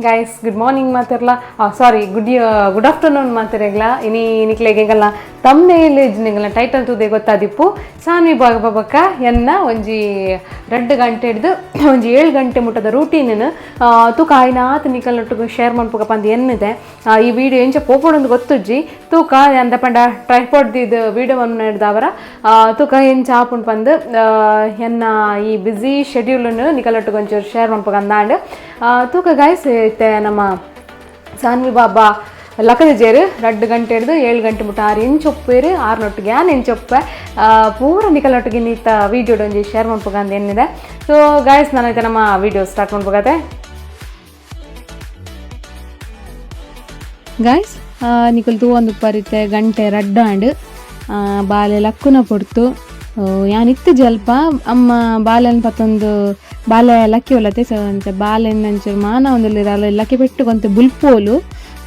Guys, good morning ಮಾತಿರ್ಲ, ಸಾರಿ, good good afternoon ಮಾತಿರಗ್ಲ. ಇನಿ ನಿಕ್ಲೆಗ್ ಎಂಕಲ್ನ thumbnail ನಿಂಗಲ್ನ title ತೂದೆ ಗೊತ್ತಾದಿಪ್ಪು. Saanvi ಬಾಬಕ್ಕ ಎನ್ನ ಒಂಜಿ 2 ಗಂಟೆ ಹಿಡ್ದು ಒಂಜಿ 7 ಗಂಟೆ ಮುಟ್ಟದ ರೂಟೀನ್ ತೂಕ ಆಯ್ನಾತ್ ನಿಕಲ್ನೊಟ್ಟಿಗೆ ಶೇರ್ ಮನ್ಪುಗ ಪಂದ್ ಎನ್ನಿದೆ. ಈ ವಿಡಿಯೋ ಎಂಚ ಪೋಪುಂಡು ಗೊತ್ತುಜ್ಜಿ. ತೂಕ, ಅಂದ ಪಂಡ ಟ್ರೈಪಾಡ್ ದಿದ್ ವಿಡಿಯೋ ಮನ್ಪುನೆಡ್ದಾವರ ತೂಕ ಎಂಚ ಆಪುಂಡು ಪಂದ್. ಎನ್ನ ಈ ಬ್ಯುಸಿ ಶೆಡ್ಯೂಲ್ನು ನಿಕಲ್ನೊಟ್ಟಿಗೆ ಒಂಚೂರು ಶೇರ್ ಮನ್ಪುಗ ಅಂದಾಂಡ್. ತೂಕ ಗೈಸ್, ಇತ್ತೆ ನಮ್ಮ ಸಾನ್ವಿ ಬಾಬಾ ಲಕದಿಜೇರು. 2 ಗಂಟೆ ಹಿಡ್ದು 7 ಗಂಟೆ ಮುಟ್ಟ ಆರು ಎಂಚ ಒಪ್ಪೇರು, ಆರ್ನೊಟ್ಟಿಗೆ ಯಾನ್ ಎಂಚ ಒಪ್ಪೆ, ಪೂರ ನಿಕಲ್ನೊಟ್ಟಿಗೆ ನೀತ ವೀಡಿಯೋಡ್ ಒಂಜಿ ಶೇರ್ ಮನ್ಪುಗ ಅಂದ್ ಎನ್ನಿದೆ. ಸೊ ಗಾಯ್ಸ್, ನಾನು ನಮ್ಮ ವಿಡಿಯೋ ಸ್ಟಾರ್ಟ್ ಮನ್ಪುಗತೆ. ಗಾಯ್ಸ್, ನಿಕುಲು ತೂವೊಂದು ಪರಿತೆ, ಗಂಟೆ 2 ಆಂಡ್. ಬಾಲೆ ಲಕ್ಕುನ ಪೊರ್ತು. ಯಾನ್ ಇತ್ತು ಜಲ್ಪ ಅಮ್ಮ ಬಾಲೆನ್ ಪತ್ತೊಂದು ಬಾಲೆ ಲಕ್ಕಿ ಒಲತೆ. ಸೊ ಅಂಚ ಬಾಲೆನ್ ಒಂಚೂರು ಮಾನ ಒಂದುಲ್ಲೆರ್. ಅಲ್ಲ ಲಕ್ಕಿ ಪೆಟ್ಟುಗೊಂತೆ ಬುಲ್ಪೋಲು.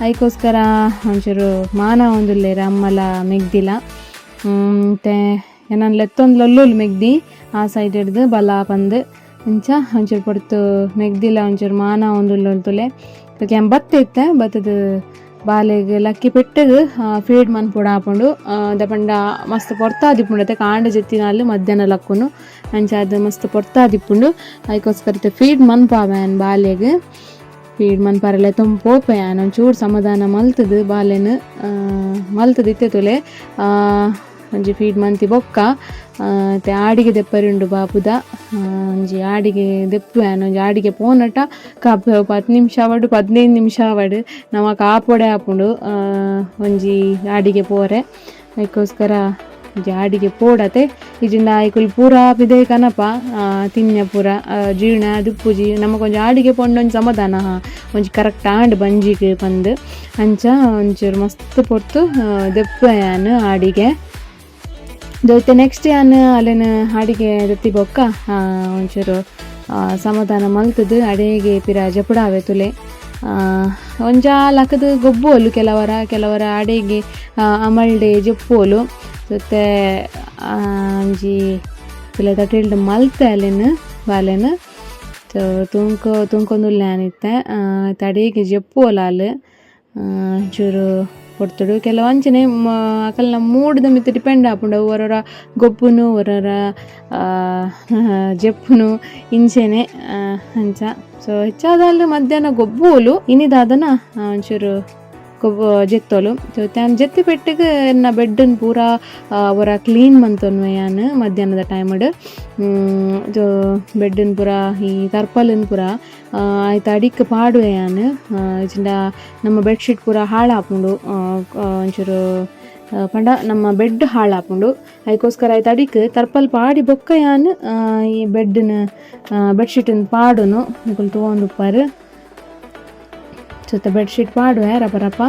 ಐಕೋಸ್ಕರ ಒಂಚೂರು ಮಾನ ಒಂದುಲ್ಲೆರ್ ಅಮ್ಮಲ ಮೆಗ್ದಿಲ. ಮತ್ತೆ ಎನನ್ ಲೆತ್ತೊಂದು ಲೊಲ್ಲುಲು ಮೆಗ್ದಿ ಆ ಸೈಡ್ ಹಿಡ್ದು ಬಲ ಪಂದ್. ಅಂಚ ಒಂಚೂರು ಪೊರ್ತು ಮೆಗ್ದಿಲ ಒಂಚೂರು ಮಾನ ಒಂದುಲ್ಲೊಂತುಲೆ. ಯಾನ್ ಬತ್ತೆ ಇತ್ತೆ. ಬತ್ತದು ಬಾಲೆಗ್ ಲಕ್ಕಿ ಪೆಟ್ಟಗ್ ಫೀಡ್ ಮನ್ಪೊಡು ಆಪುಂಡು. ದಾಯೆ ಪಂಡ ಮಸ್ತ್ ಪೊರ್ತಾದಿಪ್ಪುಂಡು ಅತ್ತೆ. ಕಾಂಡೆ ಜೆತ್ತಿನಾಲ್ ಮಧ್ಯಾಹ್ನ ಲಕ್ಕುನು. ಅಂಚ ಅದು ಮಸ್ತ್ ಪೊರ್ತಾದಿಪ್ಪುಂಡು. ಐಕೋಸ್ಕರ ಇತ್ತೆ ಫೀಡ್ ಮನ್ಪಾವೆ ಯಾನ್. ಬಾಲೆಗ್ ಫೀಡ್ ಮನ್ಪರೆ ಲೆತ್ತೊಂದು ಪೋಪೆ ಯಾನ್. ಒಂಚೂರು ಸಮಾಧಾನ ಮಲ್ತುದು ಬಾಲೆನ್ ಮಲ್ತುದು ಇತ್ತೆ ತೂಲೆ. ಒಂಜಿ ಫೀಡ್ ಮಂತಿ ಬೊಕ್ಕ ಇತ್ತೆ ಆಡಿಗೆ ದೆಪ್ಪರೆ ಉಂಡು ಬಾಪುದ. ಒಂಜಿ ಆಡಿಗೆ ದೆಪ್ಪುವೆ ಯಾನ್. ಒಂಜಿ ಆಡಿಗೆ ಪೋನಟ ಕಾಪ್ 10 ನಿಮಿಷ ಆವಡ್, 15 ನಿಮಿಷ ಆವಡ್, ನಮಕ್ ಆಪೊಡೆ ಆಪುಂಡು ಒಂಜಿ ಆಡಿಗೆ ಪೋರೆ. ಐಕೋಸ್ಕರ ಒಂಜಿ ಆಡಿಗೆ ಪೋಡತೆ. ಇಜಿಂಡ ಐಕುಲು ಪೂರ ಪಿದಯಿ ಕನಪ ತಿನ್ಯ ಪೂರ ಜೀರ್ಣ ಆದಿಪ್ಪುಜಿ. ನಮಕ್ ಒಂಜಿ ಆಡಿಗೆ ಪೋಂಡ ಒಂಜಿ ಸಮಾಧಾನ, ಹಾ ಒಂಜಿ ಕರೆಕ್ಟ್ ಆಂಡ್ ಬಂಜಿಗ್ ಪಂದ್. ಅಂಚ ಒಂಚೂರು ಮಸ್ತ್ ಪೊರ್ತು ದೆಪ್ಪುವೆ ಯಾನ್ ಆಡಿಗೆ. ಇತ್ತೆ ನೆಕ್ಸ್ಟ್ ಯಾನ್ ಅಲೆನ ಆಡಿಗೆ ದೆತ್ತಿ ಬೊಕ್ಕ ಒಂಚೂರು ಸಮಾಧಾನ ಮಲ್ತುದು ಅಡೇಗೆ ಪಿರ ಜಪುಡಾವೆ ತುಲೆ. ಒಂಜಾಲ್ ಲಕ್ಕುದು ಗೊಬ್ಬುವೊಲು ಕೆಲವರ ಕೆಲವರ ಅಡೆಗೆ ಅಮಲ್ಡೆ ಜಪ್ಪುವೊಲು. ಇತ್ತೆ ಒಂಜಿ ತುಲೆ ತಟ್ಟಿಲ್ಡ್ ಮಲ್ತೆ ಅಲೆನ್ ಬಾಲೆನ್. ಸೊ ತೂಂಕು ತೂಂಕೊಂದುಲ್ಲೆ ಯಾನ್ ಇತ್ತೆ. ಇತ್ತೆ ಅಡೇಗೆ ಜಪ್ಪುವೊಲು ಆಲ್ ಒಂಚೂರು ಪೊರ್ತುಡು. ಕೆಲವು ಅಂಚನೆ ಅಕಲ್ನ ಮೂಡ್ದ ಮಿತ್ತ್ ಡಿಪೆಂಡ್ ಆಪುಂಡು. ಒರೊರ ಗೊಬ್ಬುನು, ಒರೊರ ಜಪ್ಪುನು, ಇಂಚೆನೆ ಅಂಚ. ಸೊ ಹೆಚ್ಚಾದ್ ಮಧ್ಯಾಹ್ನ ಗೊಬ್ಬುವೊಲು. ಇನಿದಾದನ ಒಂಚೂರು ಗೊಬ್ಬು ಜೆತ್ತೋಲು. ಸೊ ಯಾನ್ ಜೆತ್ತಿ ಪೆಟ್ಟಿಗ್ ಎನ್ನ ಬೆಡ್ನ್ ಪೂರ ಒರ ಕ್ಲೀನ್ ಮಂತೊನ್ವೆ ಯಾನ್ ಮಧ್ಯಾಹ್ನದ ಟೈಮ್ಡ್. ಸೊ ಬೆಡ್ನ್ ಪೂರ, ಈ ತರ್ಪಲ್ನ್ ಪೂರ ಐತ ಅಡಿಕ್ ಪಾಡುವೆ ಯಾನ್. ಇಜ್ಜಿಂಡ ನಮ್ಮ ಬೆಡ್ಶೀಟ್ ಪೂರ ಹಾಳಾಪುಂಡು. ಒಂಚೂರು ಪಂಡ ನಮ್ಮ ಬೆಡ್ ಹಾಳಾಪುಂಡು. ಐಕೋಸ್ಕರ ಐತ ಅಡಿಕ್ ತರ್ಪಲ್ ಪಾಡಿ ಬೊಕ್ಕ ಯಾನ್ ಈ ಬೆಡ್ನ್ ಬೆಡ್ಶೀಟ್ನ್ ಪಾಡುನು. ನಿಕುಲು ತೂವೊಂದುಪ್ಪರ್. ಸುತ್ತ ಬೆಡ್ಶೀಟ್ ಪಾಡುವೆ ರಪ ರಪ.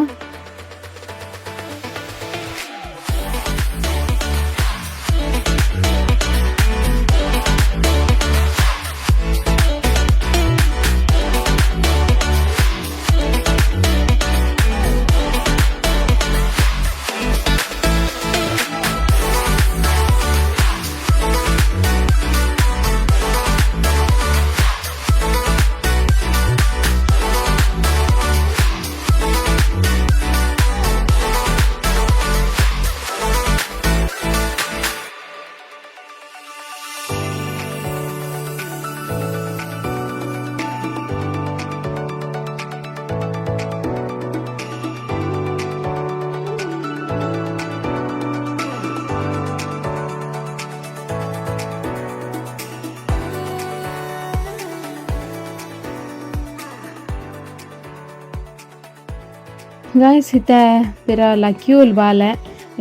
ಗಾಯ್ಸ್, ಇತ್ತೆ ಪಿರ ಲಕ್ಕಿಯೋಲ್ ಬಾಲೆ.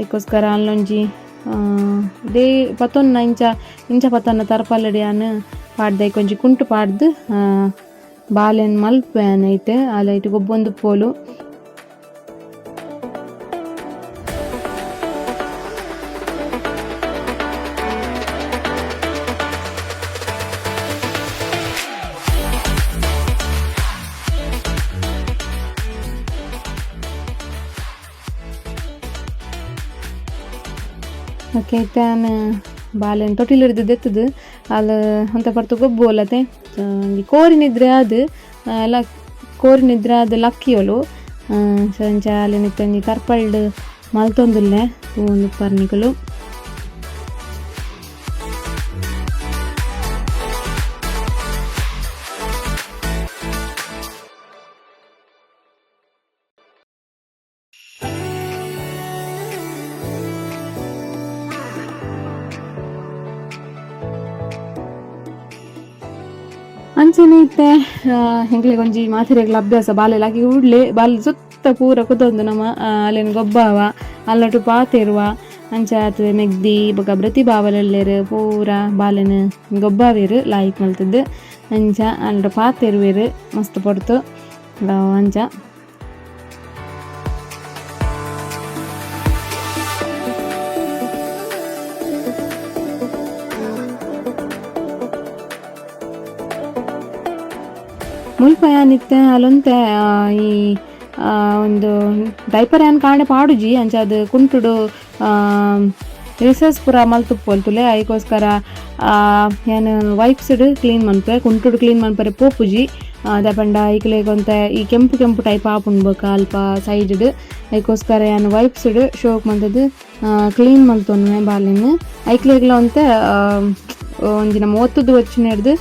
ಐಕೋಸ್ಕರ ಅಲ್ಲೊಂಜಿ ಡೇ ಪತ್ತೊನ್ನ ಇಂಚ ಇಂಚ ಪತ್ತೊನ್ನ ತರ್ಪಲ್ಲಡಿ ಯಾನ್ ಪಾಡ್ದ್ ಐಕೊಂಜಿ ಕುಂಟು ಪಾಡ್ದ್ ಬಾಲೆನ್ ಮಲ್ಪುವೆ ಯಾನ್ ಐಟ್. ಆಲ್ ಐಟ್ ಗೊಬ್ಬೊಂದು ಪೋಲು. ಓಕೆ, ಇತ್ತೆ ಯಾನ್ ಬಾಲೆನ್ ತೊಟಿಲ್ ಹಿಡ್ದು ದೆತ್ತುದು ಆಲ್ ಒಂತೆ ಪೊರ್ತು ಗೊಬ್ಬುವೊಲತೆ. ಒಂಜಿ ಕೋರಿ ನಿದ್ರೆ ಆದ್ ಎಲ್ಲ ಕೋರಿ ನಿದ್ರೆ ಅದು ಲಕ್ಕಿಯೋಲು. ಸೊ ಅಂಚ ಅಲೆನ್ ಇತ್ತೆ ಒಂಜಿ ತರ್ಪಲ್ಡ್ ಮಲ್ತೊಂದುಲ್ಲೆ ತೂವೊಂದುಪ್ಪರ್ ನಿಕುಲು. ಅಂಚನೆ ಇತ್ತೆ ಎಂಕ್ಲೆಗ್ ಒಂಜಿ ಮಾತೆರೆಗ್ಲ ಅಭ್ಯಾಸ ಬಾಲೆ ಲಾಕಿ ಉಡ್ಲೆ ಬಾಲೆ ಸುತ್ತ ಪೂರ ಕುದೊಂದು ನಮ ಅಲೆನ್ ಗೊಬ್ಬಾವ ಅಲ್ಲಟು ಪಾತೆರುವ ಅಂಚ ಆತ್ ಮೆಗ್ದಿ ಬೊಕ ಪ್ರತಿಭಾವಲೆಲ್ಲೆರ್ ಪೂರ ಬಾಲೆನ್ ಗೊಬ್ಬಾವೆರ್ ಲಾಯಿಕ್ ಮಲ್ತುದು ಅಂಚ ಅಲ್ಡ ಪಾತೆರುವೆರ್ ಮಸ್ತ್ ಪೊರ್ತು ಅಂಚ. ಮುಲ್ಪ ಯಾನ್ ಇತ್ತೆ ಅಲೊಂತೆ ಈ ಒಂದು ಡೈಪರ್ ಯಾನ್ ಕಾಂಡೆ ಪಾಡುಜಿ ಅಂಚಾದ್ ಕುಂಟುಡು ರಿಸಸ್ ಪೂರ ಮಲ್ತುಪ್ಪೊಲ್ ತುಲೆ ಐಕೋಸ್ಕರ ಯಾನ್ ವೈಪ್ಸ್ಡ್ ಕ್ಲೀನ್ ಮನ್ಪೆ ಕುಂಟುಡು ಕ್ಲೀನ್ ಮನ್ಪರೆ ಪೋಪುಜಿ ದಾಯೆ ಪಂಡ ಐಕ್ಲೆಗ್ ಒಂತೆ ಈ ಕೆಂಪು ಕೆಂಪು ಟೈಪ್ ಆಪುಂಡು ಬೊಕ ಅಲ್ಪ ಸೈಡ್ ಐಕೋಸ್ಕರ ಯಾನ್ ವೈಪ್ಸ್ಡ್ ಶೋಕ್ ಮಲ್ತುದು ಕ್ಲೀನ್ ಮಲ್ತೊನ್ವೆ ಬಾಲೆನ್ ಐಕ್ಲೆಗ್ಲ ಒಂತೆ ಒಂಜಿ ನಮ ಒತ್ತುದು ವಚ್ಚಿನೆಡ್ದ್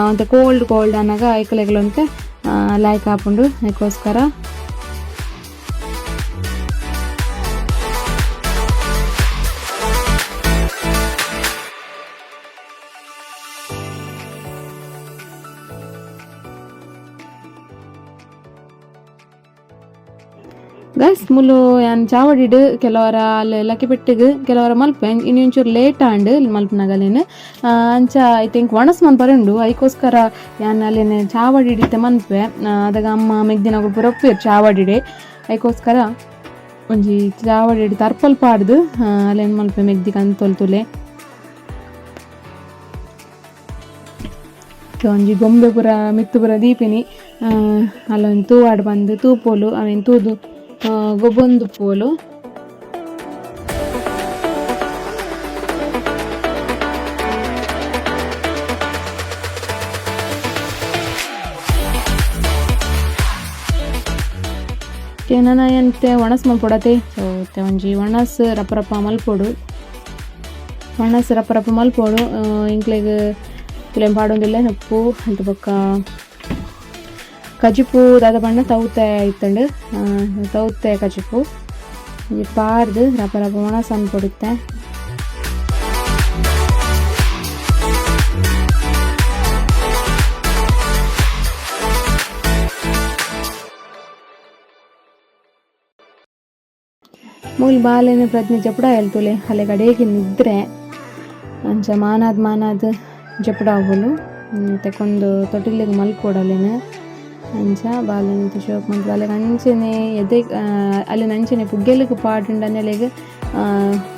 ಒಂತೆ ಕೋಲ್ಡ್ ಕೋಲ್ಡ್ ಆನಗ ಐಕ್ಲೆಗ್ಲ ಒಂತೆ ಲಾಯ್ಕ್ ಆಪುಂಡು ಐಕೋಸ್ಕರ. ಗೈಸ್ ಮುಲು ಯಾನ್ ಚಾವಡಿಡ್ ಕೆಲವರ ಅಲ್ ಲಕ್ಕಿಪೆಟ್ಟಿಗ್ ಕೆಲವರ ಮಲ್ಪೆ ಇನಿ ಒಂಚೂರು ಲೇಟ್ ಆಂಡ್ ಮಲ್ಪುನಗ ಅಲೆನ್ ಅಂಚ I think ಒಣಸ್ ಮನ್ಪರೆ ಉಂಡು ಐಕೋಸ್ಕರ ಯಾನ್ ಅಲೆನ್ ಚಾವಡಿಡ್ ಇತ್ತೆ ಮನ್ಪೆ ಅದಗ ಅಮ್ಮ ಮೆಗ್ದಿನಕುಲು ಪೂರ ಉಪ್ಪುವೆರ್ ಚಾವಡಿಡೆ ಐಕೋಸ್ಕರ ಒಂಜಿ ಚಾವಡಿಡ್ ತರ್ಪಲ್ ಪಾಡ್ದ್ ಅಲೆನ್ ಮನ್ಪೆ ಮೆಗ್ದಿ ಕಂತೊಲ್ ತೂಲೆ. ಒಂಜಿ ಗೊಂಬೆ ಪೂರ ಮಿತ್ತ್ ಪೂರ ದೀಪಿನಿ ಅಲ್ಲೊಂಜಿ ತೂವಡ್ ಪಂದ್ ತೂಪೊಲು ಅವೆನ್ ತೂದು ಗೊಬ್ಬೊಂದುಪ್ಪುವೊಲು. ನನ ಇತ್ತೆ ಒಣಸ್ ಮಲ್ಪೊಡತೆ ಸೊ ಇತ್ತೆ ಒಂಜಿ ಒಣಸ್ ರಪ್ಪ ರಪ್ಪ ಮಲ್ಪೊಡು ಒಣಸ್ ರಪ್ಪ ರಪ್ಪ ಮಲ್ಪೊಡು ಎಂಕ್ಲೆಗ್ ತುಲೆನ್ ಪಾಡೊಂದುಲ್ಲೆ ಉಪ್ಪು ಅಂತ ಬೊಕ್ಕ ಕಜಿಪು ದಾದ ಪಂಡ ತೌತೆ ಇತ್ತುಂಡು ತೌತೆ ಕಜಿಪು ಒಂಜಿ ಪಾಡ್ದ್ ರಪ್ಪ ರಪ್ಪ ಒಣಸ್ ಮನ್ಪೊಡು ಇತ್ತೆ. ಮೂಲು ಬಾಲೆನ್ ಪ್ರಜ್ಞೆ ಜಪುಡಾಯಲ್ ತೂಲೆ ಅಲೆಗ್ ಅಡೇಗೆ ನಿದ್ರೆ ಅಂಚ ಮಾನಾದ್ ಮಾನಾದ್ ಜಪುಡಾವೊಲು ತೆಕೊಂದು ತೊಟಿಲೆಗ್ ಮಲ್ಪೊಡು ಅಲೆನ್ ಅಂಚ ಬಾಲೆನ್ ಶೋಕ್ ಮಲ್ತ್ ಅಲೆಗ್ ಅಂಚನೆ ಎದೆ ಅಲೆನ್ ಅಂಚನೆ ಪುಗ್ಗೆಲುಗ್ ಪಾಡ್ಂಡನೆ ಅಲೆಗ್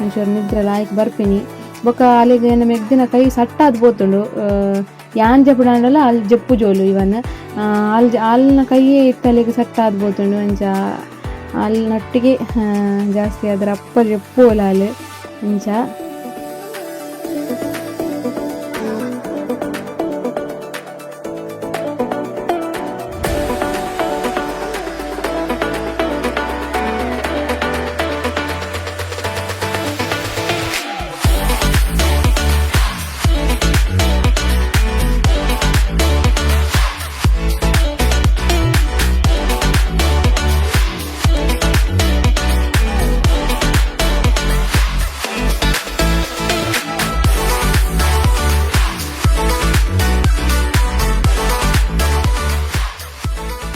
ಒಂಚೂರು ನಿದ್ರೆ ಲಾಯ್ಕ್ ಬರ್ಪಿನಿ ಬೊಕ ಅಲೆಗ್ ಎನ್ನ ಮೆಗ್ದಿನ ಕೈ ಸಟ್ಟಾದ್ ಪೋತುಂಡು ಯಾನ್ ಜಪುಡಾಂಡಲ ಅಲ್ ಜಪ್ಪುಜೋಲು ಇವನ್ ಅಲ್ ಅಲ್ನ ಕೈಯೇ ಇತ್ತೆ ಅಲೆಗ್ ಸಟ್ಟಾದ್ ಪೋತುಂಡು ಅಂಚ ಅಲ್ನೊಟ್ಟಿಗೆ ಜಾಸ್ತಿ ಆದ್ ರಪ್ಪ ಜಪ್ಪುವೊಲು ಆಲ್ ಅಂಚ.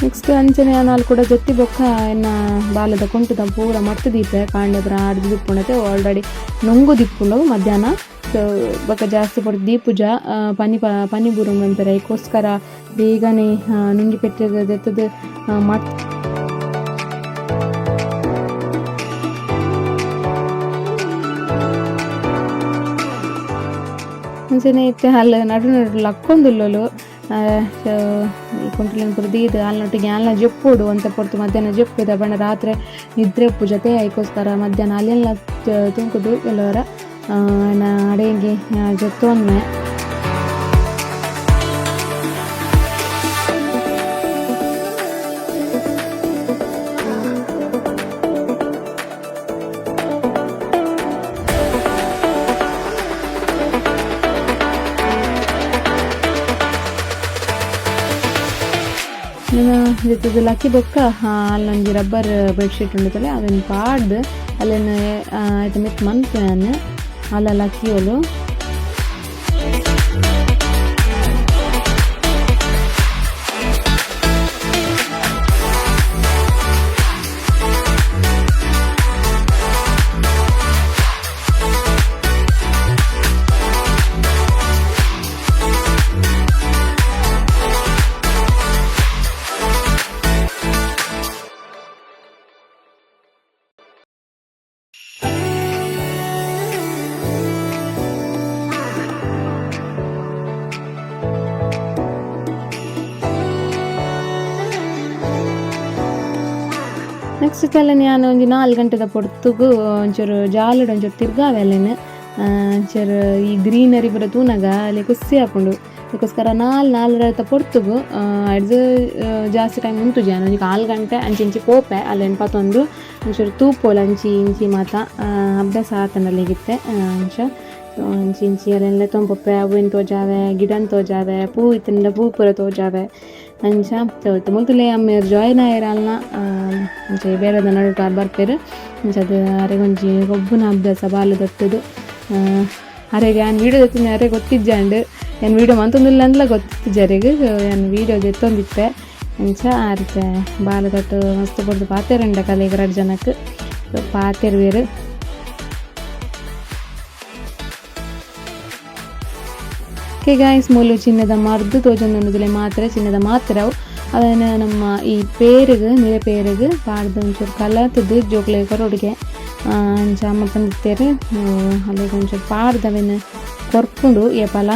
ನೆಕ್ಸ್ಟ್ ಅಂಚನೆ ಯಾನ್ ಕೂಡ ಜತ್ತಿ ಬೊಕ್ಕ ಎನ್ನ ಬಾಲೆದ ಕುಂಟುದ ಪೂರ ಮಡ್ತ್ ದೀಪೆ ಕಾಂಡೆ ಪೂರ ಆಡ್ದ್ ದಿಪ್ಪುಂಡತೆ ಆಲ್ರೆಡಿ ನುಂಗು ದಿಪ್ಪುಂಡು ಮಧ್ಯಾಹ್ನ ಸೊ ಬೊಕ್ಕ ಜಾಸ್ತಿ ಪೊರ್ತು ದೀಪುಜ ಪನಿ ಪನಿ ಬೂರುಂಡು ಪನ್ಪೆರ್ ಐಕೋಸ್ಕರ ಬೇಗನೆ ನುಂಗಿ ಪೆಟ್ಟೆಗ್ ದೆತ್ತುದು ಮಡ್ತ್ ಅಂಚನೆ ಇತ್ತೆ ಅಲ್ ನಡು ನಡು ಲಕ್ಕೊಂದುಲ್ಲೊಲು ಈ ಕುಂಟುಲೆನ್ ಪೂರ ದೀದ್ ಅಲ್ನೊಟ್ಟಿಗೆ ಯಾನ್ಲ ಜೆಪ್ಪೊಡು ಒಂತೆ ಪೊರ್ತು ಮಧ್ಯಾಹ್ನ ಜೆಪ್ಪುದ ಪಂಡ ರಾತ್ರೆ ನಿದ್ರೆ ಉಪ್ಪುಜತೆ ಐಕೋಸ್ಕರ ಮಧ್ಯಾಹ್ನ ಅಲೆನ್ಲ ತೂಂಕುದು ಕೆಲವರ ಎನ್ನ ಅಡೇಗೆ ಜೆತ್ತೊನ್ವೆ. ಜೆತ್ತುದು ಲಕ್ಕಿ ಬೊಕ್ಕ ಅಲ್ಲೊಂಜಿ ರಬ್ಬರ್ ಬೆಡ್ಶೀಟ್ ಉಂಡುತ್ತಲೆ ಅವೆನ್ ಪಾಡ್ದು ಅಲ್ಲೆನ್ ಐತ ಮಿತ್ತ್ ಮನ್ಪುವೆ ಅಲ್ಲ ಲಕ್ಕಿಯೋಲು. ನೆಕ್ಸ್ಟ್ ಕಲೆನ್ ಯಾನ್ ಒಂಜಿ 4 ಗಂಟೆದ ಪೊರ್ತುಗು ಒಂಚೂರು ಜಾಲಡ್ ಒಂಚೂರು ತಿರ್ಗಾವೆ ಅಲ್ಲೆನ್ ಒಂಚೂರು ಈ ಗ್ರೀನರಿ ಪೂರ ತೂನಗ ಅಲೆ ಖುಷಿ ಆಪುಂಡು. ಅದಕ್ಕೋಸ್ಕರ 4 4:30 ಪೊರ್ತುಗು ಅಡ್ದು ಜಾಸ್ತಿ ಟೈಮ್ ಉಂತುಜಿ ಯಾನ್ ಒಂಜಿ 4 ಗಂಟೆ ಅಂಚಿ ಇಂಚಿ ಪೋಪೆ ಅಲ್ಲೆನ್ ಪತೊಂದು ಒಂಚೂರು ತೂಪೋಲು ಅಂಚಿ ಇಂಚಿ ಮಾತ ಅಭ್ಯಾಸ ಆತಂಡ ಅಲ್ಲಿಗಿತ್ತೆ ಅಂಚ ಅಂಚಿ ಇಂಚಿ ಅಲ್ಲೆಲ್ಲ ತೊಂಪೊಪ್ಪೆ ಅವೆನ್ ತೋಜಾವೆ ಗಿಡನ್ ತೋಜಾವೆ ಪೂ ಇತ್ತಂಡ ಪೂ ಪೂರ ತೋಜಾವೆ ಅಂಚ. ಮುಲ್ತುಲೆ ಅಮ್ಮೆರ್ ಜಾಯಿನ್ ಆಯೆರ್ ಅಲ್ನ ಅಂಚ ಬೇರೆದ ನಡುಟು ಆರ್ ಬರ್ಪೆರ್. ಅಂಚ ಅದು ಅರೆಗೊಂಜಿ ಗೊಬ್ಬುನ ಅಭ್ಯಾಸ ಬಾಲೆದೊಟ್ಟುದು. ಅರೆಗ್ ಯಾನ್ ವೀಡಿಯೋ ದೆತ್ತುನ ಅರೆಗ್ ಗೊತ್ತಿಜ್ಜಾಂಡ್ ಯಾನ್ ವೀಡಿಯೋ ಮಂತೊಂದುಲ್ಲ ಅಂದ್ಲ ಗೊತ್ತಿಜ್ಜಿ ಅರೆಗ್. ಯಾನ್ ವೀಡಿಯೋ ದೆತ್ತೊಂದಿತ್ತೆ ಅಂಚ ಆರ್ತೆ ಬಾಲೆದೊಟ್ಟು ಮಸ್ತ್ ಪೊರ್ತು ಪಾತೆರುಂಡ ಕಲೆಗ್ ರಡ್ಡ್ ಜನಕ್ ಪಾತೆರುವೆರ್. ಓಕೆ ಗಾಯ್ಸ್, ಮೂಲು ಚಿನ್ನದ ಮರ್ದು ತೋಜೊಂದುಂಡುದುಲೆ ಮಾತ್ರೆ ಚಿನ್ನದ ಮಾತ್ರೆ ಅವು ಅವೆನ್ ನಮ್ಮ ಈ ಪೇರುಗ್ ನಿರೆ ಪೇರುಗ್ ಪಾಡ್ದ್ ಒಂಚೂರು ಕಲತ್ದ್ ಜೋಕ್ಲೆಗ್ ಕೊರೊಡುಗೆ ಅಂಚ ಅಮ್ಮ ಪಂದಿತ್ತೆರ್. ಅಲ್ಲೆಗ್ ಒಂಚೂರು ಪಾಡ್ದ್ ಅವೆನ್ ಕೊರ್ಪುಂಡು ಏಪಲ.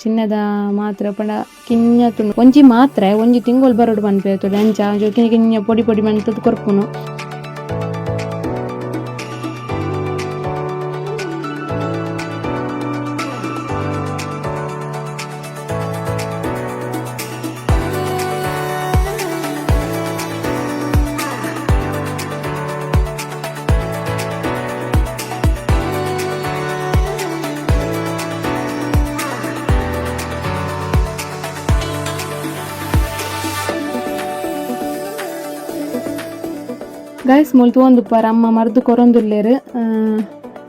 ಚಿನ್ನದ ಮಾತ್ರೆ ಪಂಡ ಕಿನ್ಯ ತುಂಡು ಒಂಜಿ ಮಾತ್ರೆ ಒಂಜಿ ತಿಂಗೊಲು ಬರೊಡು ಪನ್ಪೆರ್ ತೂಲೆ ಅಂಚ ಒಂಚೂರು ಕಿನ್ಯ ಕಿನ್ಯ ಪೊಡಿ ಪೊಡಿ ಮಂತುದು ಕೊರ್ಪುನು. ಗಾಯ್ಸ್ ಮೂಲು ತೂವೊಂದುಪ್ಪರ್ ಅಮ್ಮ ಮರ್ದ್ ಕೊರೊಂದುಲ್ಲೆರ್.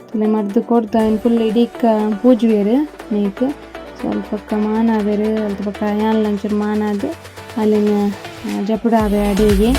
ತೂಲೆ ಮರ್ದ್ ಕೊರ್ದು ಐನ್ ಫುಲ್ ಇಡೀಕ ಪೂಜುವೆರ್ ಮೇಕ್ ಸ್ವಲ್ಪ ಮಾನಾವೆರ್ ಅಲ್ತ ಬೊಕ ಯಾನ್ಲ ಒಂಚೂರು ಮಾನಾದ್ ಅಲೆನ್ ಜಪುಡಾವೆ ಅಡಿಗೆ.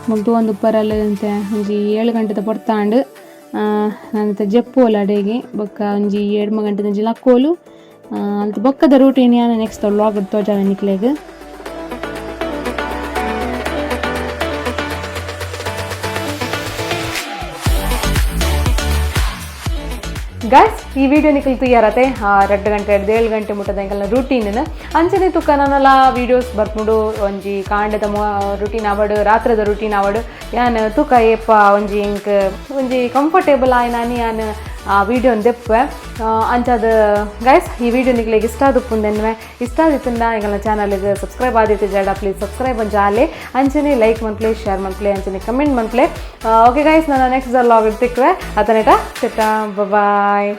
ಮುಲ್ತು ಉಪ್ಪರಲ್ಲಿ ಅಂತೆ ಒಂಜಿ 7 ಗಂಟೆದ ಪೊರ್ತಾಂಡ್ ನಾನಿತ್ತೆ ಜೆಪ್ಪೋಲು ಅಡೆಗೆ ಬೊಕ್ಕ ಒಂಜಿ 7 ಗಂಟೆದ ಒಂಜಿ ಲಕ್ಕೋಲು ಅಲ್ತ ಬೊಕ್ಕದ ರೂಟೀನ್ ಯಾನ್ ನೆಕ್ಸ್ಟ್ ವ್ಲಾಗ್ ತೋಜಾವೆ ನಿಕ್ಲೆಗ್. ಗಾಯ್ಸ್ ಈ ವಿಡಿಯೋ ನಿಕಲ್ ತೂಯರತೆ 2 ಗಂಟೆ 7 ಗಂಟೆ ಮುಟ್ಟದ ಎಂಕಲ್ನ ರೂಟೀನ್ ಅಂಚನೆ ತುಕ್ಕ ನನಲ ವೀಡಿಯೋಸ್ ಬರ್ಪುಂಡು. ಒಂಜಿ ಕಾಂಡದ ರೂಟೀನ್ ಆವಡ್ ರಾತ್ರದ ರೂಟೀನ್ ಆವಡ್ ಯಾನ್ ತುಕ ಏಪ ಒಂಜಿ ಎಂಕ್ ಒಂಜಿ ಕಂಫರ್ಟೇಬಲ್ ಆಯ್ನಾನಿ ಯಾನ್ ಆ ವಿಡಿಯೋನ್ ದೆಪ್ಪೆ. ಅಂಚಾದ ಗೈಸ್ ಈ ವಿಡಿಯೋ ನಿಕ್ಲೆಗ್ ಇಷ್ಟ ಆದುಪ್ಪುಂದೆನ್ವೆ ಇಷ್ಟ ಆದಿತ್ತುಂಡ ಎಂಕಲ್ನ ಚಾನಲ್ಗ್ ಸಬ್ಸ್ಕ್ರೈಬ್ ಆದಿತ್ತು ಜಡ ಪ್ಲೀಸ್ ಸಬ್ಸ್ಕ್ರೈಬ್ ಒಂಜಿ ಅಂಚನೆ ಲೈಕ್ ಮನ್ಪ್ಲೆ ಶೇರ್ ಮನ್ಪ್ಲೆ ಅಂಚನೆ ಕಮೆಂಟ್ ಮನ್ಪ್ಲೆ. ಓಕೆ ಗೈಸ್ ನಾನು ನೆಕ್ಸ್ಟ್ ವ್ಲಾಗ್ ತಿಕ್ಕುವೆ. ಅತನೇಟ ಟಟಾ ಬಾಯ್.